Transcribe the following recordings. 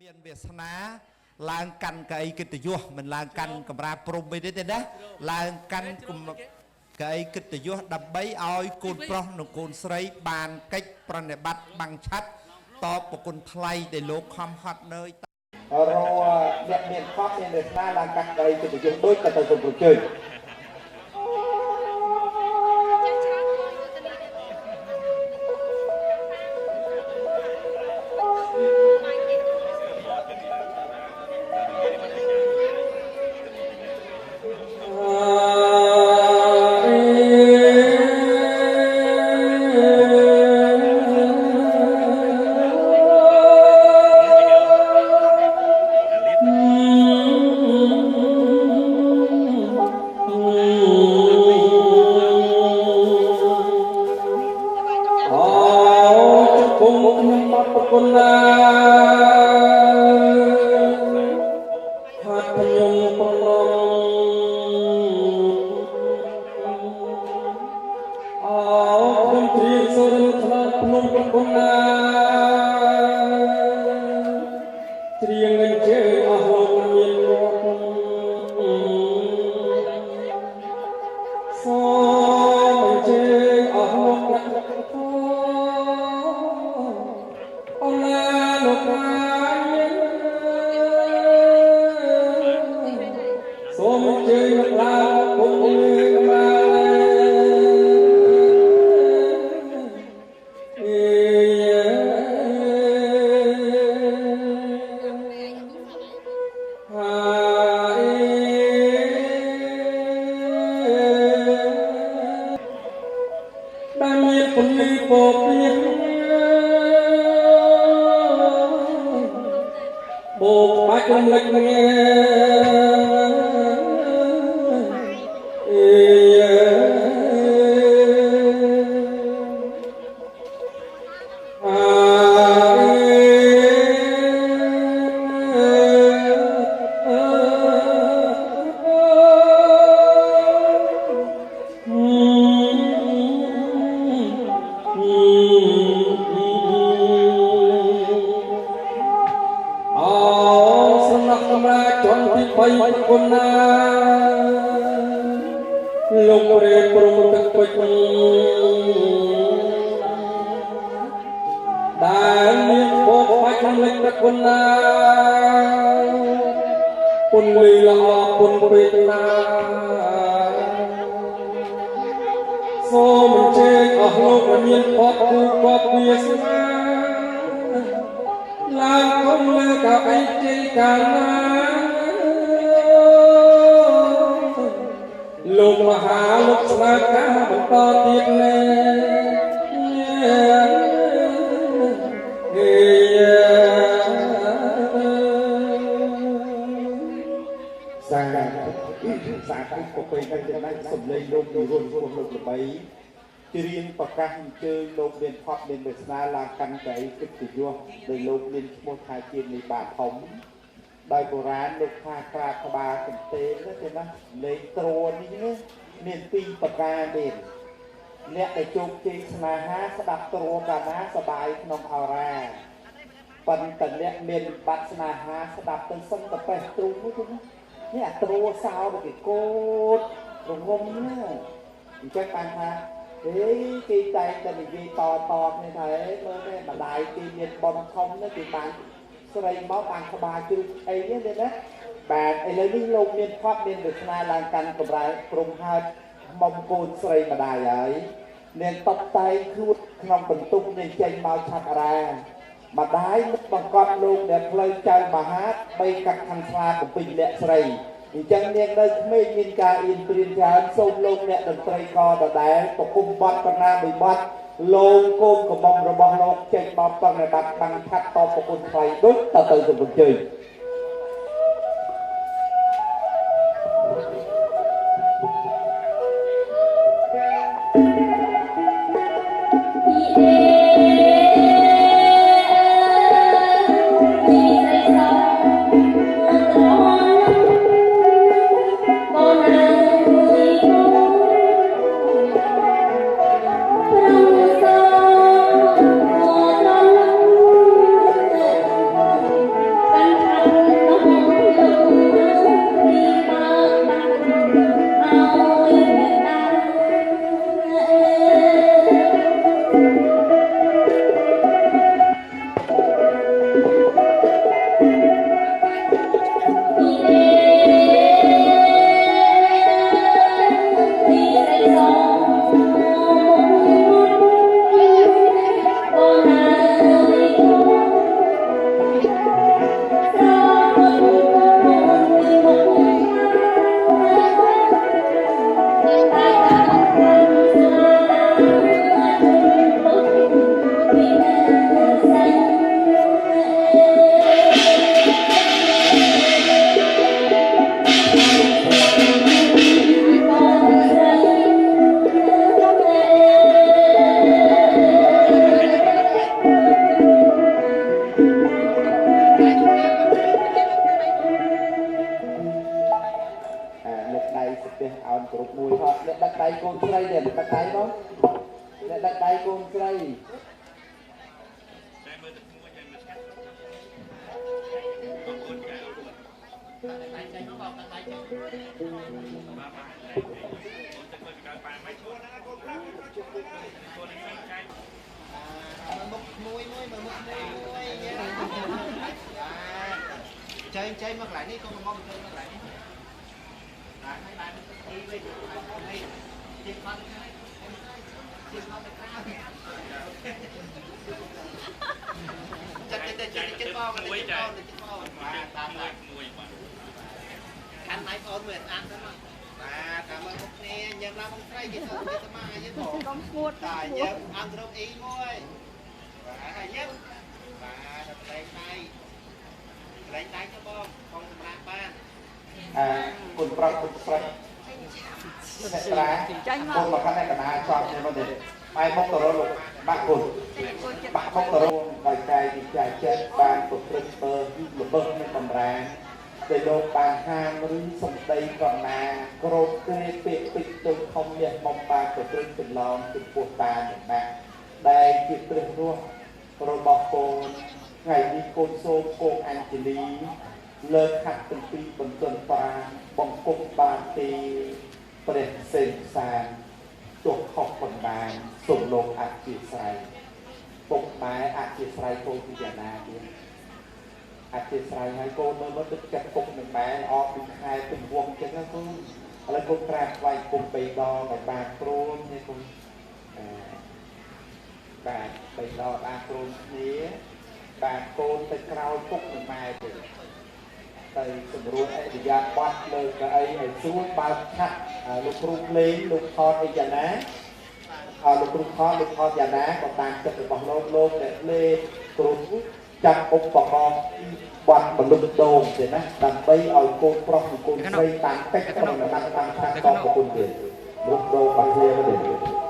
មានវាសនាឡើងកាន់កៅអីកិត្តិយសមិនឡើងកាន់កម្រាលព្រំអីទេទេណាឡើងកាន់កៅអីកិត្តិយសដើម្បីឲ្យកូនប្រុសនិងកូនស្រីបានកិច្ចប្រណិប័តបាំងឆ័ត្រតបប្រគុណថ្លៃដែលលោកខំហត់នឿយរអ្នកមានខំមានវាសនាឡើងកាន់កៅអីកិត្តិយសដូចក៏ទៅសូមប្រជើញមានវាសនាឡើងកាន់កៅអីកិត្តិយសដោយលោកមានឈ្មោះថាជានិបាធំដោយបុរាណលោកថាក្រាបក្បាលកន្ទេលទេណាលេងទ្រនេះណាមានពីរប្រការទេអ្នកដែលជោគជ័យស្នេហាស្ដាប់ទ្រកាលណាសបាយក្នុងអរ៉ាប៉ុន្តែអ្នកមានបាត់ស្នេហាស្ដាប់ទៅសឹងតែបេះទ្រូងទេណានេះអាទ្រសោទៅគេកូតរងំណាអញ្ចឹងបានថាហេគេតែងតែនិយាយតតគ្នាថាមើលទេម្ដាយគេមានបុណ្យធំណាគេបានស្រីមកបានក្បាលជ្រូកអីទេណាបាទឥឡូវនេះលោកមានផាត់មានវាសនាឡើងកាន់កម្រាលព្រំហើតមុំកូនស្រីម្ដាយហើយនាងតបតែងខ្លួនក្នុងបន្ទប់នាងចេញមកឆាត់រាម្ដាយបង្កប់លោកដែលផ្លូវចៅមហាបីកាត់ខាងស្លាកំពេញលាក់ស្រីអញ្ចឹងនាងនៅក្មេងមានការអៀនព្រានច្រើនសូមលោកអ្នកតន្ត្រីកដដែលប្រគំបទបណ្ណាមួយបទលោកកូនកំមុំរបស់លោកចេញមកប្រណិប័តបាំងឆាត់តបប្រគុណថ្លៃដូចតទៅសូមអញ្ជើញThank you. ដៃកូនស្រីនេះដឹកដៃមកអ្នកដឹកដៃកូនស្រី មើលមុខមួយមួយមើលមុខមួយមួយចេញចេញមកកន្លែងនេះកុំមកទៅមកកន្លែងនេះបាទហើយបានទីវិញនេះជិះខត់ជិះខត់ទៅក្រៅចិត្តចិត្តចិត្តចិត្តបងចិត្តបងចិត្តបងបាទតាម មួយបាទ កាន់ដៃបងមើលអានទៅមកបាទតាមមើលមុខគ្នាញ៉ាំឡើងបងស្រីគេទៅគេស្មាយើងបង កុំស្ងួត តាយើងអង្គរំអ៊ីមួយបាទហើយយើងបាទដល់លែងដៃលែងដៃទៅបងបងសម្រាប់បាន អាគុណប្រុសគុណស្រីអ្នកត្រាគុណមកខាងនេះកណាចប់នេះមកនេះបែរមុខទៅរកលោកបាក់គុណបាក់មុខទៅរកដោយកាយវិជាចិត្តបានប្រព្រឹត្តបើល្បើនឹងបំរាមដែលលោកបានហាមឬសំដីកណាក្រោតគ្រាពាក្យពេចន៍ដូចធំមាសមុំបានប្រព្រឹត្តចម្លងចំពោះតានិងម៉ាក់ដែលជាព្រះរស់របស់កូនថ្ងៃនេះកូនសូមកូនអញ្ជលី លើកខាត់ទាំងពីរបន្ទន់ប្រាងបង្គំបានទេព្រះសេនសានទោះខុសប៉ុន្មានសូមលោកអធិស្ឋានពុកម៉ែអធិស្ឋានកូនពីយ៉ាងណាទៀតអធិស្ឋានហើយកូនមើលមើលទឹកចិត្តពុកនិងម៉ែល្អពីខែទំវងចឹងណាកូនឥឡូវកូនក្រាបថ្វាយគុំបីដងឲ្យបានព្រមនេះកូនអឺបាទបីដងបានព្រមគ្នាបាទកូនទៅក្រោយពុកនិងម៉ែទៅ ទៅសម្រួលអរិយាប័ត្រលើកៅអីឲ្យស្រួលបើកឆាក់លោកគ្រូភ្លេងលោកថតអីយ៉ាងណាលោកគ្រូថតលោកថតយ៉ាងណាក៏តាមចិត្តរបស់លោកលោកដែលលេគ្រូចាប់ឧបករណ៍ប័ណ្ណបលុបដូងទេណាដើម្បីឲ្យកូនប្រុសនិងកូនស្រីតាមកិច្ចប្រតិបត្តិតាមឆាកតប្រគុណទៀតលុបដូងបាក់គ្នាទៅទេ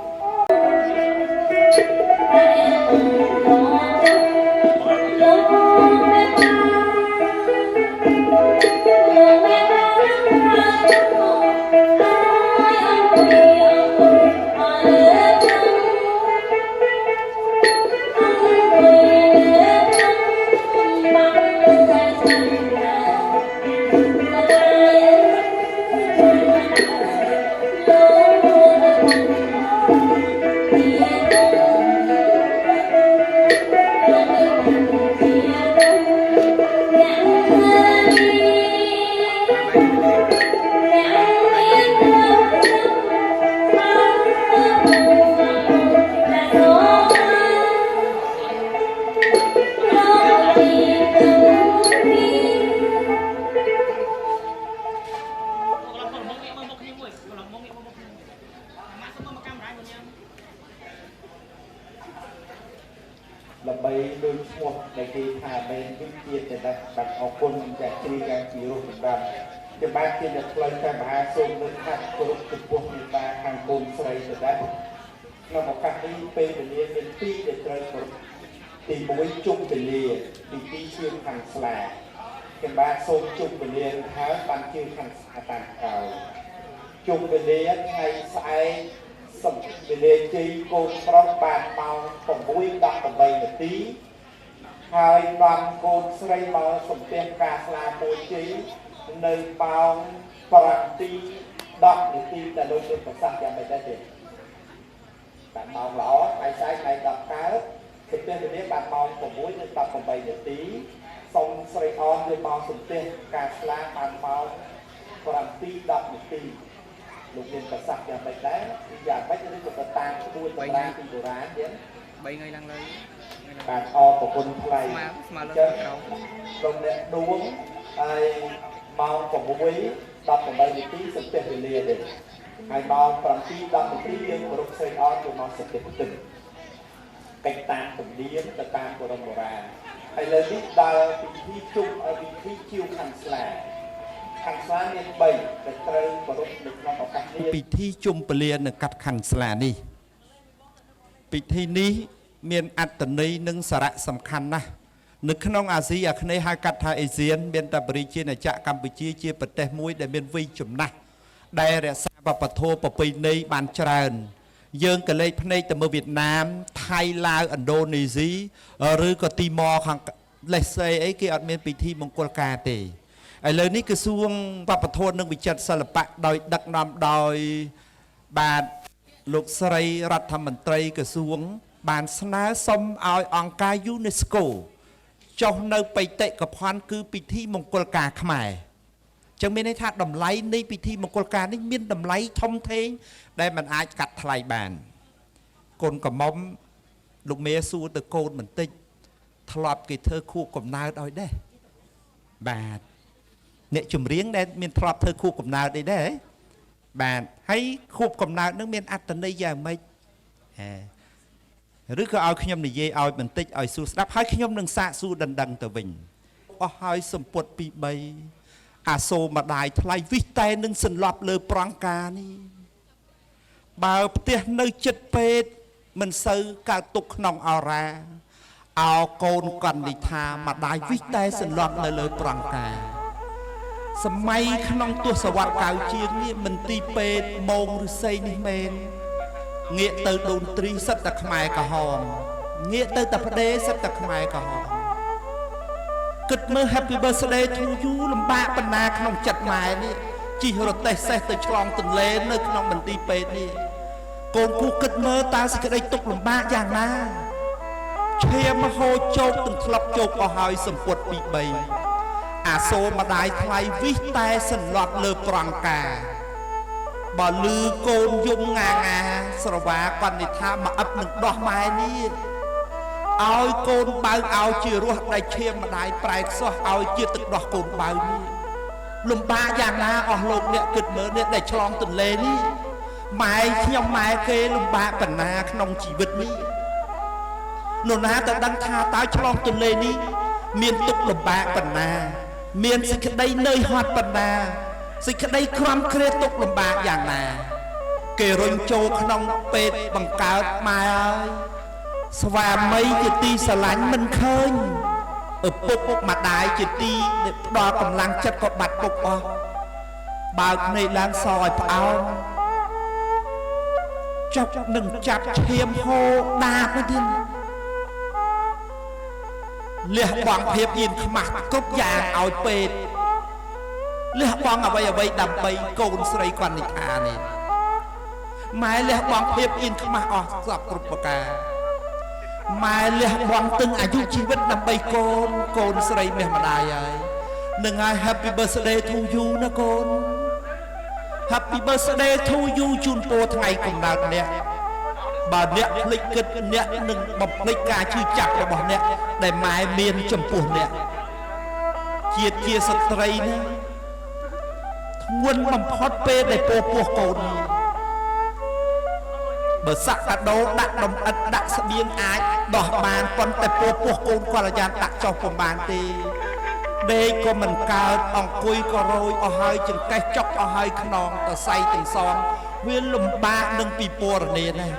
ដើម្បីលើឈ្មោះដែលគេថាមែនវិញទៀតតែបាទអរគុណចាស់ជ្រាយ៉ាងជារស់សម្រាប់ជាបាទជាអ្នកផ្លូវការមហាសូមលើកខាត់គោរពចំពោះមេបាខាងកូនស្រីទៅដែរក្នុងឱកាសនេះពេលវេលាមានពីរដែលត្រូវគោរពទី1ជុំវេលាទី2ជាខាងស្លាខ្ញុំបាទសូមជុំវេលាហើយបានជាខាងស្លាតាមក្រោយជុំវេលាថ្ងៃស្អែកសំវេលាជ័យកូនប្រុសបានម៉ោង6:18នាទីហើយបានកូនស្រីមកសំពះការស្លាមួយជ័យនៅម៉ោង7:10នាទីតែលោកមានប្រសាសន៍យ៉ាងម៉េចដែរទេបាទម៉ោងល្អថ្ងៃស្អែកថ្ងៃ10កើតសំពះវេលាបានម៉ោង6:18នាទីសូមស្រីអនយកមកសំពះការស្លាបានម៉ោង7:10នាទីលោកមានប្រសាសន៍យ៉ាងម៉េចដែរយ៉ាងម៉េចឬក៏តាមក្បួនតម្រាពីបុរាណយើង 3ថ្ងៃឡើងលើ បាទអរប្រគុណថ្លៃ ស្មើលើក្រោម លោកអ្នកដួងហើយម៉ោង6:18នាទីសំពះវេលាទេហើយម៉ោង7:10នាទីយើងគោរពស្រីអនយកមកសំពះទឹកកិច្ចតាមទំនៀមទៅតាមបុរាណហើយលើនេះដល់ពិធីជុំពិធីជាវខាងស្លាខាងស្លាមាន3ដែលត្រូវគោរពនៅក្នុងឱកាសនេះ ពិធីជុំពលានៅកាត់ខាន់ស្លានេះពិធីនេះមានអត្តន័យនិងសារៈសំខាន់ណាស់នៅក្នុងអាស៊ីអាគ្នេយ៍ហៅកាត់ថាអេស៊ានមានតែប្រជាណាចក្រកម្ពុជាជាប្រទេសមួយដែលមានវ័យចំណាស់ដែលរក្សា វប្បធម៌ប្រពៃណីបានច្រើន យើងក៏លេចភ្នែកទៅមើលវៀតណាមថៃឡាវឥណ្ឌូនេស៊ីឬក៏ទីម៉ខាងលេសេអីគេអត់មានពិធីមង្គលការទេឥឡូវនេះក្រសួងវប្បធម៌និងវិចិត្រសិល្បៈដោយដឹកនាំដោយបាទលោកស្រីរដ្ឋមន្ត្រីក្រសួង បានស្នើសុំឲ្យអង្គការ UNESCO ចុះនៅបេតិកភណ្ឌគឺពិធីមង្គលការខ្មែរចឹងមានន័យថាតម្លៃនៃពិធីមង្គលការនេះមានតម្លៃធំធេងដែលมันអាចកាត់ថ្លៃបាន កូនកំមុំលោកមេសួរទៅកូនបន្តិចធ្លាប់គេធ្វើខួបកំណើតឲ្យដែរបាទអ្នកចម្រៀងដែលមានធ្លាប់ធ្វើខួបកំណើតអីដែរបាទហើយខួបកំណើតនឹងមានអត្តន័យយ៉ាងម៉េចហេឬក៏ឲ្យខ្ញុំនិយាយឲ្យបន្តិចឲ្យសួរស្ដាប់ហើយខ្ញុំនឹងសាកសួរដណ្ដឹងទៅវិញអស់ហើយសម្ពុតពី3អាសូរម្ដាយថ្លៃវិសតែនឹងសន្លប់លើប្រងការនេះបើផ្ទះនៅចិត្តពេទ្យមិនសូវកើតទុកក្នុងអរ៉ាអោកូនកណ្ឌិថាម្ដាយវិសតែសន្លប់នៅលើប្រងការសម័យក្នុងទសវត្សរ៍9ជាងនេះមន្ទីរពេទ្យមងឫស្សីនេះមែនងាកទៅដូនត្រីសិតតែខ្មែរក្រហមងាកទៅតាផ្ដេសិតតែខ្មែរក្រហមគិតមើល Happy Birthday to you លំបាកប៉ុណ្ណាក្នុងចិត្តម៉ែនេះជិះរទេះសេះទៅឆ្លងទន្លេនៅក្នុងមន្ទីរពេទ្យនេះកូនគូគិតមើលតើសេចក្តីទុក្ខលំបាកយ៉ាងណាឈាមហូរជោគទាំងធ្លុកជោគអស់ហើយសម្ពុតពី3អាសូរម្ដាយថ្លៃវិសតែសន្លប់លើប្រងការបើលឺកូនយំងាងាស្រវាកណ្ឌិថាមកអឹបនឹងដោះម៉ែនេះឲ្យកូនបើកឲ្យជារស់ដែលឈាមម្ដាយប្រែខ្សោះឲ្យជាទឹកដោះកូនបើនេះលំបាកយ៉ាងណាអស់លោកអ្នកគិតមើលអ្នកដែលឆ្លងទន្លេនេះម៉ែខ្ញុំម៉ែគេលំបាកប៉ុណ្ណាក្នុងជីវិតនេះនរណាទៅដឹងថាតើឆ្លងទន្លេនេះមានទុក្ខលំបាកប៉ុណ្ណាមានសេចក្តីនឿយហត់ប៉ុណ្ណាសេចក្តីក្រំគ្រាទុក្ខលំបាកយ៉ាងណាគេរុញចូលក្នុងពេទ្យបង្កើតម៉ែហើយស្វាមីជាទីស្រឡាញ់មិនឃើញឪពុកម្ដាយជាទីផ្ដល់កម្លាំងចិត្តក៏បាត់ពុកអស់បើកភ្នែកឡើងសឲ្យផ្អើលចុកនឹងចាប់ឈាមហូរដាបនេះទៀតលះបង់ភាពៀនខ្មាស់គ្រប់យ៉ាងឲ្យពេទ្យលះបង់អ្វីអ្វីដើម្បីកូនស្រីកណ្ឌិថានេះម៉ែលះបង់ភាពៀនខ្មាស់អស់សពគ្រប់ប្រការម៉ែលះបង់ទាំងអាយុជីវិតដើម្បីកូនកូនស្រីមាសម្ដាយហើយនឹងហើយ Happy Birthday to you ណាកូន Happy Birthday to you ជូនពរថ្ងៃកំណើតអ្នកបើអ្នកភ្លេចគិតអ្នកនឹងបំភ្លេចការឈឺចាប់របស់អ្នកដែលម៉ែមានចំពោះអ្នកជាតិជាស្ត្រីនេះធ្ងន់បំផុតពេលដែលពោពោះកូននេះបើសាក់កាដូដាក់ដុំឥដ្ឋដាក់ស្បៀងអាចដោះបានប៉ុន្តែពោពោះកូនកល្យានដាក់ចុះពុំបានទេដេកក៏មិនកើតអង្គុយក៏រយអស់ហើយចង្កេះចុកអស់ហើយខ្នងតសៃទាំងសងវាលំបាកនឹងពិពណ៌នាណា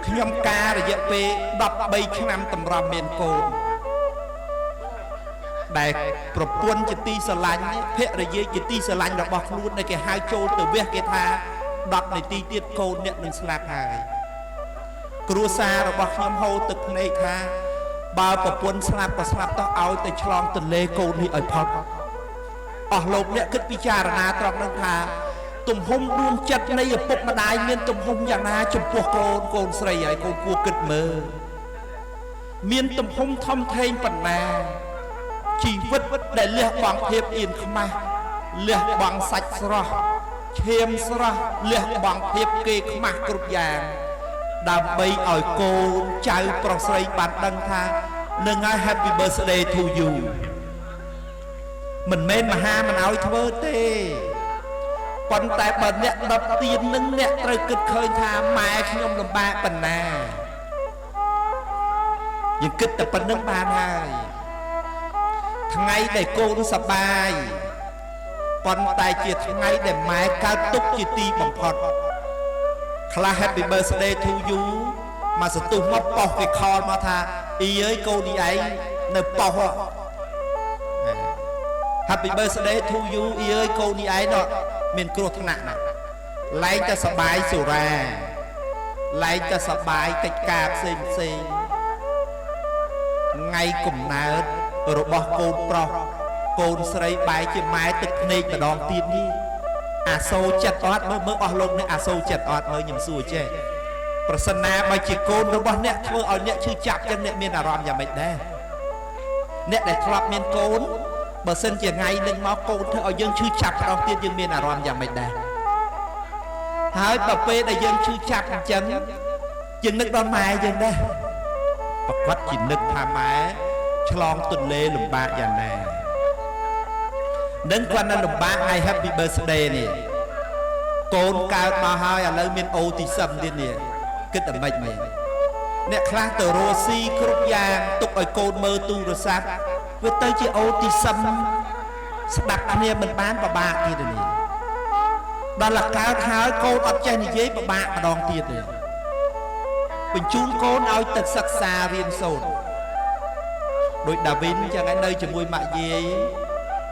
ខ្ញុំការរយៈពេល13ឆ្នាំតម្រាំមានកូនដែលប្រពន្ធជាទីស្រឡាញ់ភរិយាជាទីស្រឡាញ់របស់ខ្លួនដែលគេហៅចូលទៅវះគេថា10នាទីទៀតកូនអ្នកនឹងស្លាប់ហើយគ្រួសាររបស់ខ្ញុំហូរទឹកភ្នែកថាបើប្រពន្ធស្លាប់ក៏ស្លាប់តោះឲ្យទៅឆ្លងទន្លេកូននេះឲ្យផុតអស់លោកអ្នកគិតពិចារណាត្រង់នឹងថាទំហំដួងចិត្តនៃឪពុកម្ដាយមានទំហំយ៉ាងណាចំពោះកូនកូនស្រីហើយកូនគួរគិតមើលមានទំហំធំធេងប៉ុណ្ណាជីវិតដែលលះបង់ភាពអៀនខ្មាស់លះបង់សាច់ស្រស់ឈាមស្រស់លះបង់ភាពគេខ្មាស់គ្រប់យ៉ាងដើម្បីឲ្យកូនចៅប្រុសស្រីបានដឹងថានឹងហើយ Happy Birthday to you មិនមែនមហាមិនឲ្យធ្វើទេប៉ុន្តែបើអ្នកដុតទៀននឹងអ្នកត្រូវគិតឃើញថាម៉ែខ្ញុំលំបាកប៉ុណ្ណាយើងគិតតែប៉ុណ្្នឹងបានហើយថ្ងៃដែលកូនសប្បាយប៉ុន្តែជាថ្ងៃដែលម៉ែកើតទុក្ខជាទីបំផុតខ្លះ Happy Birthday to you មកសន្ទុះមកប៉ោះគេខលមកថាអ៊ីអើយកូននេះឯងនៅប៉ោះ Happy Birthday to you អ៊ីអើយកូននេះឯងមានគ្រោះថ្នាក់ណាស់ លែងតែសបាយសុរាលែងតែសបាយកិច្ចការផ្សេងផ្សេងថ្ងៃកំណើតរបស់កូនប្រុសកូនស្រីបែរជាម៉ែទឹកភ្នែកម្ដងទៀតនេះអាសូរចិត្តអត់មើលមើលអស់លោកនេះអាសូរចិត្តអត់មើលខ្ញុំសួរចេះប្រសិនណាបើជាកូនរបស់អ្នកធ្វើឲ្យអ្នកឈឺចាប់ចឹងអ្នកមានអារម្មណ៍យ៉ាងម៉េចដែរអ្នកដែលធ្លាប់មានកូនបើសិនជាថ្ងៃនឹងមកកូនធ្វើឲ្យយើងឈឺចាប់ម្ដងទៀតយើងមានអារម្មណ៍យ៉ាងម៉េចដែរហើយបើពេលដែលយើងឈឺចាប់អញ្ចឹងយើងនឹកដល់ម៉ែយើងដែរប្រកាសជានឹកថាម៉ែឆ្លងទន្លេលំបាកយ៉ាងណានឹងគាត់នៅលំបាកថ្ងៃ Happy Birthday នេះកូនកើតមកហើយឥឡូវមានអូទីសឹមទៀតនេះគិតតែម៉េចមែនអ្នកខ្លះទៅរស់ស៊ីគ្រប់យ៉ាងទុកឲ្យកូនមើលទូរស័ព្ទវាទៅជាអូទីសឹមស្ដាប់គ្នាមិនបានពិបាកទៀតនេះដល់តែកើតហើយកូនអត់ចេះនិយាយពិបាកម្ដងទៀតទេបញ្ជូនកូនឲ្យទៅសិក្សារៀនសូត្រដោយដាវីនចឹងឯងនៅជាមួយម៉ាក់យាយ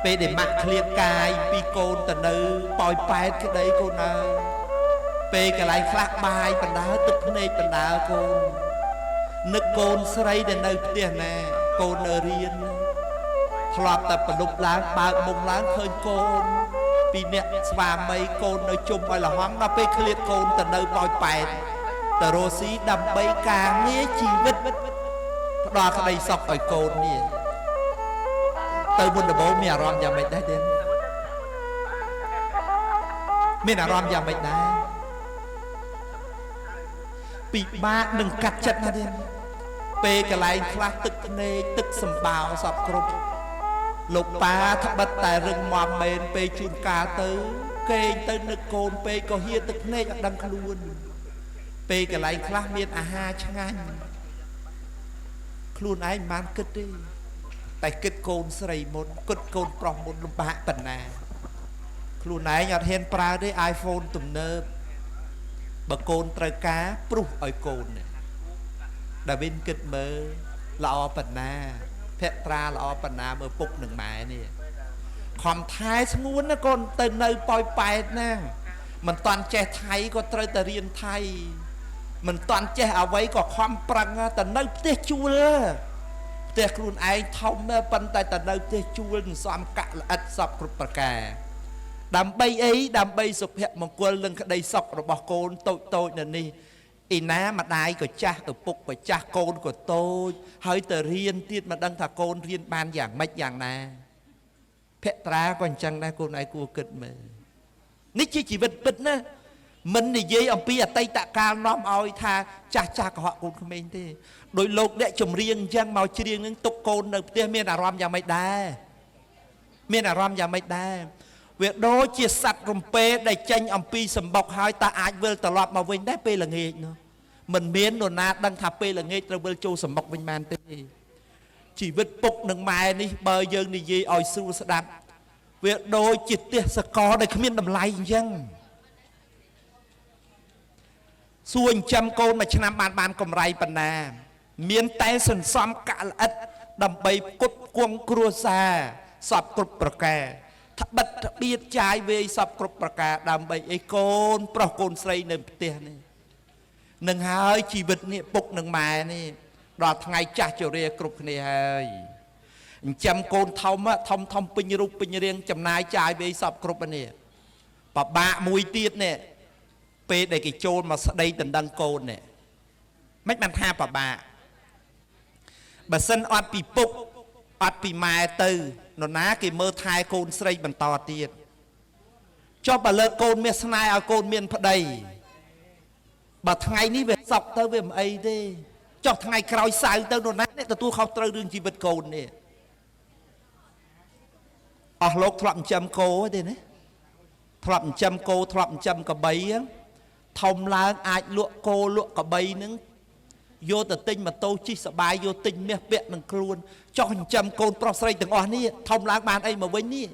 ពេលដែលម៉ាក់ឃ្លាតកាយពីកូនទៅនៅប៉ោយប៉ែតក្តីកូនអើយពេលកន្លែងខ្លះបាយបណ្ដើទឹកភ្នែកបណ្ដើកូននឹកកូនស្រីដែលនៅផ្ទះណាកូននៅរៀនធ្លាប់តែប្រលប់ឡើងបើកមុំឡើងឃើញកូនពីអ្នកស្វាមីកូននៅជុំឲ្យលហងដល់ពេលឃ្លាតកូនទៅនៅប៉ោយប៉ែតទៅរស់ស៊ីដើម្បីការងារជីវិតផ្ដល់ក្តីសុខឲ្យកូននេះទៅមុនដំបូងមានអារម្មណ៍យ៉ាងម៉េចដែរទេមានអារម្មណ៍យ៉ាងម៉េចដែរពិបាកនឹងកាត់ចិត្តណាទេពេលកន្លែងខ្លះទឹកភ្នែកទឹកសម្បោសពគ្រប់លោកប៉ាត្បិតតែរឹងមាំមែនពេលជួនកាលទៅគេងទៅនឹកកូនពេកក៏ហៀទឹកភ្នែកអត់ដឹងខ្លួនពេលកន្លែងខ្លះមានអាហារឆ្ងាញ់ខ្លួនឯងមិនបានគិតទេតែគិតកូនស្រីមុនគិតកូនប្រុសមុនលំបាកប៉ុណ្ណាខ្លួនឯងអត់ហ៊ានប្រើទេ iPhone ទំនើបបើកូនត្រូវការព្រុសឲ្យកូនដាវីនគិតមើលល្អប៉ុណ្ណាភក្ត្រាល្អប៉ុណ្ណាមើលពុកនឹងម៉ែនេះខំថែស្ងួនណាកូនទៅនៅប៉ោយប៉ែតណាមិនតាន់ចេះថៃក៏ត្រូវតែរៀនថៃមិនតាន់ចេះអ្វីក៏ខំប្រឹងទៅនៅផ្ទះជួលផ្ទះខ្លួនឯងធំប៉ុន្តែទៅនៅផ្ទះជួលសន្សំកាក់ល្អិតសពគ្រប់ប្រការដើម្បីអីដើម្បីសុភមង្គលនិងក្តីសុខរបស់កូនតូចតូចនៅនេះអ៊ីណាម្ដាយក៏ចាស់ឪពុកក៏ចាស់កូនក៏តូចហើយទៅរៀនទៀតមិនដឹងថាកូនរៀនបានយ៉ាងម៉េចយ៉ាងណាភក្ត្រាក៏អញ្ចឹងដែរកូនឯងគួរគិតមើលនេះជាជីវិតពិតណាមិននិយាយអំពីអតីតកាលនាំឲ្យថាចាស់ចាស់កុហកកូនក្មេងទេដោយលោកអ្នកចម្រៀងអញ្ចឹងមកច្រៀងនឹងទុកកូននៅផ្ទះមានអារម្មណ៍យ៉ាងម៉េចដែរមានអារម្មណ៍យ៉ាងម៉េចដែរវាដូចជាសត្វរំពេដែលចេញអំពីសម្បុកហើយតើអាចវិលត្រឡប់មកវិញដែរពេលល្ងាចនោះមិនមាននរណាដឹងថាពេលល្ងាចត្រូវវិលចូលសម្បុកវិញបានទេជីវិតពុកនិងម៉ែនេះបើយើងនិយាយឲ្យស្រួលស្ដាប់វាដូចជាទេសកលដែលគ្មានតម្លៃអញ្ចឹងសួរចិញ្ចឹមកូនមួយឆ្នាំបានកម្រៃប៉ុណ្ណាមានតែសន្សំកាក់ល្អិតដើម្បីផ្គត់ផ្គង់គ្រួសារសពគ្រប់ប្រការត្បិតត្បៀតចាយវាយសពគ្រប់ប្រការដើម្បីអីកូនប្រុសកូនស្រីនៅផ្ទះនេះនឹងហើយជីវិតនេះពុកនឹងម៉ែនេះដល់ថ្ងៃចាស់ជរាគ្រប់គ្នាហើយចិញ្ចឹមកូនធំធំធំពេញរូបពេញរាងចំណាយចាយវាយសពគ្រប់នេះពិបាកមួយទៀតនេះពេលដែលគេចូលមកស្ដីដណ្ដឹងកូននេះមិនបានថាពិបាកបើសិនអត់ពីពុកអត់ពីម៉ែទៅនរណាគេមើលថែកូនស្រីបន្តទៀតចុះបើលើកកូនមានស្នេហ៍ឲ្យកូនមានប្តីបើថ្ងៃនេះវាសក់ទៅវាមិនអីទេចុះថ្ងៃក្រោយសៅទៅនរណាអ្នកទទួលខុសត្រូវរឿងជីវិតកូននេះអស់លោកធ្លាប់ចិញ្ចឹមគោទេណាធ្លាប់ចិញ្ចឹមគោធ្លាប់ចិញ្ចឹមកបីធំឡើងអាចលក់គោលក់កបីនឹងយកទៅទិញម៉ូតូជិះសបាយយកទិញមាសពាក់នឹងខ្លួនចុះចិញ្ចឹមកូនប្រុសស្រីទាំងអស់នេះធំឡើងបានអីមកវិញនេះ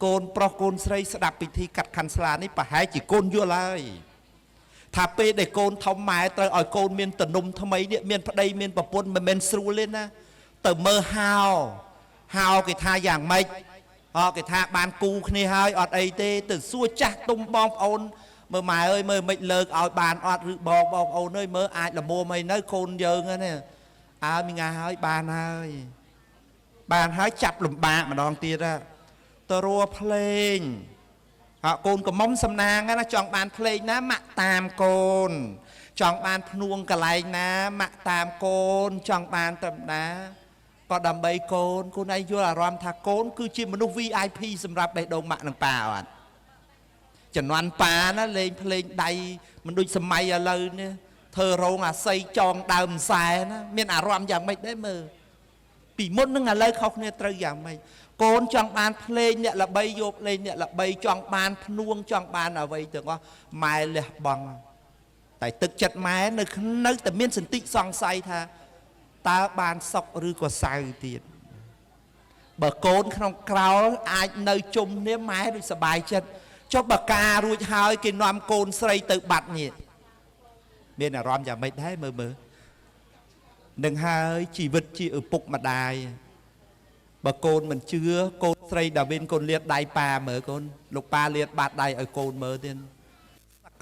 កូនប្រុសកូនស្រីស្ដាប់ពិធីកាត់ខាន់ស្លានេះប្រហែលជាកូនយល់ហើយថាពេលដែលកូនធំម៉ែត្រូវឲ្យកូនមានទំនុំថ្មីនេះមានប្តីមានប្រពន្ធមិនមែនស្រួលទេណាទៅមើលហៅហៅគេថាយ៉ាងម៉េច អគេថាបានគូគ្នាហើយអត់អីទេទៅសួរចាស់ទុំបងប្អូនមើលម៉ែអើយមើលមិនលើកឲ្យបានអត់ឬបងបងប្អូនអើយមើលអាចល្មមអីនៅកូនយើងហ្នឹងអើមីងាហើយបានហើយបានហើយចាប់លំបាកម្ដងទៀតទៅរัวភ្លេងអកូនកំមុំសំណាងណាចង់បានភ្លេងណាម៉ាក់តាមកូនចង់បានភ្នួងកន្លែងណាម៉ាក់តាមកូនចង់បានត្រឹមណាក៏ដើម្បីកូនកូនឯងយល់អារម្មណ៍ថាកូនគឺជាមនុស្ស VIP សម្រាប់បេះដូងម៉ាក់និងប៉ាអត់ជំនាន់ប៉ាណាលេងភ្លេងដៃមិនដូចសម័យឥឡូវនេះធ្វើរោងអាស័យចងដើមខ្សែណាមានអារម្មណ៍យ៉ាងម៉េចដែរមើលពីមុននឹងឥឡូវខុសគ្នាត្រូវយ៉ាងម៉េចកូនចង់បានភ្លេងអ្នកល្បីយកភ្លេងអ្នកល្បីចង់បានភ្នួងចង់បានអ្វីទាំងអស់ម៉ែលះបង់តែទឹកចិត្តម៉ែនៅតែមានសន្តិសង្ស័យថាតើបានសុខឬក៏សៅទៀតបើកូនក្នុងក្រោលអាចនៅជុំគ្នាម៉ែដូចសบายចិត្តចុះបើការរួចហើយគេនាំកូនស្រីទៅបាត់នេះមានអារម្មណ៍យ៉ាងម៉េចដែរមើលមើលនឹងហើយជីវិតជាឪពុកម្ដាយបើកូនមិនជឿកូនស្រីដាវីនកូនលាតដៃប៉ាមើលកូនលោកប៉ាលាតបាតដៃឲ្យកូនមើលទៀត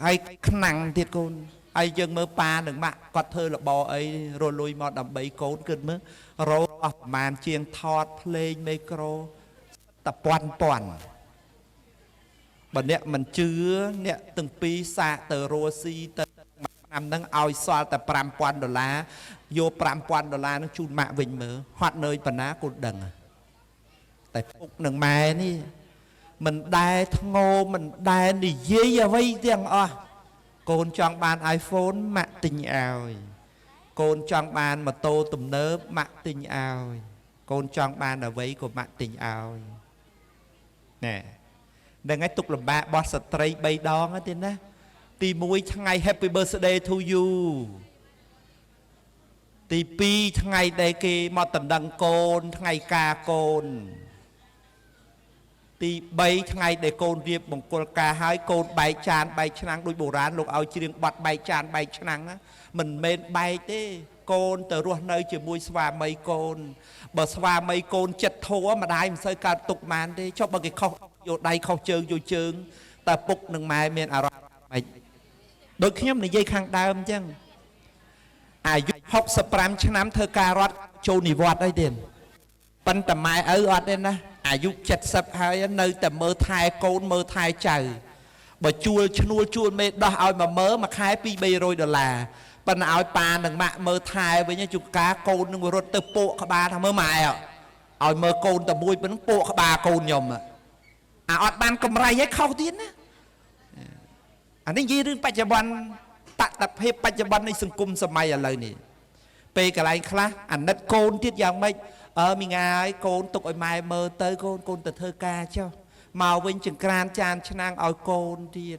ហើយខ្នាំងទៀតកូនហើយយើងមើលប៉ានិងម៉ាក់គាត់ធ្វើរបរអីរលួយមកដើម្បីកូនគិតមើលរោអស់ប្រមាណជាងថតភ្លេងមីក្រូតពាន់ពាន់បើអ្នកមិនជឿអ្នកទាំងពីរសាកទៅរស់ស៊ីទៅឆ្នាំហ្នឹងឲ្យសល់តែ5000ដុល្លារយក5000ដុល្លារហ្នឹងជូនម៉ាក់វិញមើលហត់នឿយប៉ុណ្ណាកូនដឹងតែពុកនិងម៉ែនេះមិនដែលធ្ងោមិនដែលនិយាយអ្វីទាំងអស់កូនចង់បាន iPhone ម៉ាក់ទិញឲ្យកូនចង់បានម៉ូតូទំនើបម៉ាក់ទិញឲ្យកូនចង់បានអ្វីក៏ម៉ាក់ទិញឲ្យណែហ្នឹងហើយទុកលំបាករបស់ស្ត្រី3ដងទេណាទី1ថ្ងៃ Happy Birthday to you ទី2ថ្ងៃដែលគេមកតណ្ដឹងកូនថ្ងៃការកូនទី3ថ្ងៃដែលកូនរៀបមង្គលការហើយកូនបែកចានបែកឆ្នាំងដូចបុរាណលោកឲ្យច្រៀងបាត់បែកចានបែកឆ្នាំងណាមិនមែនបែកទេកូនទៅរស់នៅជាមួយស្វាមីកូនបើស្វាមីកូនចិត្តធัวម្ដាយមិនសូវកើតទុកបានទេចុះបើគេខុសយកដៃខុសជើងយកជើងតើពុកនិងម៉ែមានអារម្មណ៍ម៉េចដូចខ្ញុំនិយាយខាងដើមអញ្ចឹងអាយុ65ឆ្នាំធ្វើការរត់ចូលនិវត្តន៍អីទៀតប៉ុន្តែម៉ែឪអត់ទេណាអាយុ70ហើយនៅតែមើលថែកូនមើលថែចៅបើជួលឈ្នួលជួលមេដោះឲ្យមកមើលមួយខែ2 300ដុល្លារប៉ុន្តែឲ្យប៉ានិងម៉ាក់មើលថែវិញជួនកាលកូននឹងរត់ទៅពោកក្បាលថាមើលម៉ែឲ្យមើលកូនតែមួយប៉ុណ្ណឹងពោកក្បាលកូនខ្ញុំអាអត់បានកម្រៃឲ្យខុសទៀតណាអានេះនិយាយរឿងបច្ចុប្បន្នតតភាពបច្ចុប្បន្ននៃសង្គមសម័យឥឡូវនេះពេលកន្លែងខ្លះអាណិតកូនទៀតយ៉ាងម៉េចអើមីងាយកូនទុកឲ្យម៉ែមើលទៅកូនកូនទៅធ្វើការចុះមកវិញចង្ក្រានចានឆ្នាំងឲ្យកូនទៀត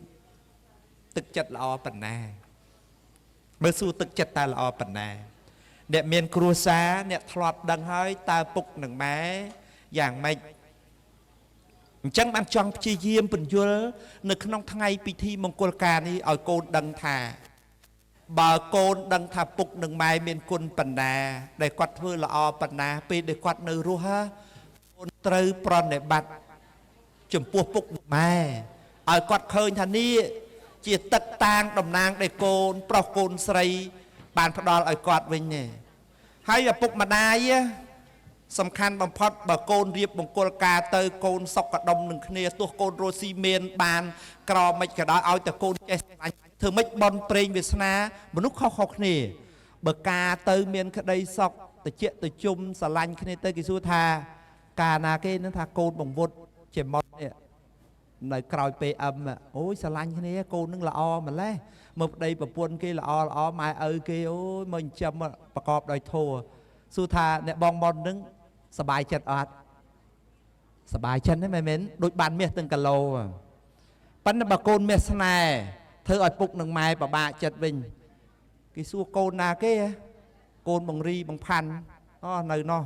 ទឹកចិត្តល្អប៉ុណ្ណាមើលសួរទឹកចិត្តតើល្អប៉ុណ្ណាអ្នកមានគ្រួសារអ្នកធ្លាប់ដឹងហើយតើពុកនិងម៉ែយ៉ាងម៉េចអញ្ចឹងបានចង់ព្យាយាមពន្យល់នៅក្នុងថ្ងៃពិធីមង្គលការនេះឲ្យកូនដឹងថាបើកូនដឹងថាពុកនិងម៉ែមានគុណបណ្ណាដែលគាត់ធ្វើល្អបណ្ណាពេលដែលគាត់នៅរស់ហ่าកូនត្រូវប្រណិប័តចំពោះពុកនិងម៉ែឲ្យគាត់ឃើញថានេះជាទឹកតាងតំណាងដែលកូនប្រុសកូនស្រីបានផ្ដល់ឲ្យគាត់វិញនេះហើយឪពុកម្ដាយសំខាន់បំផុតបើកូនរៀបមង្គលការទៅកូនសុខកដុំនឹងគ្នាទោះកូនរស់ស៊ីមានបានក្រមិនក៏ដោយឲ្យតែកូនចេះស្រឡាញ់ធ្វើម៉េចបនព្រេងវាសនាមនុស្សខុសៗគ្នាបើការទៅមានក្តីសុខតិចតិជុំស្រឡាញ់គ្នាទៅគេសួរថាកាលណាគេនឹងថាកូនបង្វត់ជាមកនេះនៅក្រោយ PM អូយស្រឡាញ់គ្នាកូននឹងល្អម្ល៉េះមើលប្តីប្រពន្ធគេល្អល្អម៉ែឪគេអូយមកចិញ្ចឹមប្រកបដោយធម៌សួរថាអ្នកបងមុននឹងសบายចិត្តអត់សบายចិត្តហ្នឹងមែនដូចបានមាសទាំងគីឡូប៉ុន្តែបើកូនមាសស្នេហ៍ធ្វើឲ្យពុកនិងម៉ែពិបាកចិត្តវិញគេសួរកូនណាគេកូនបង្រីបង្ផាន់អូនៅនោះ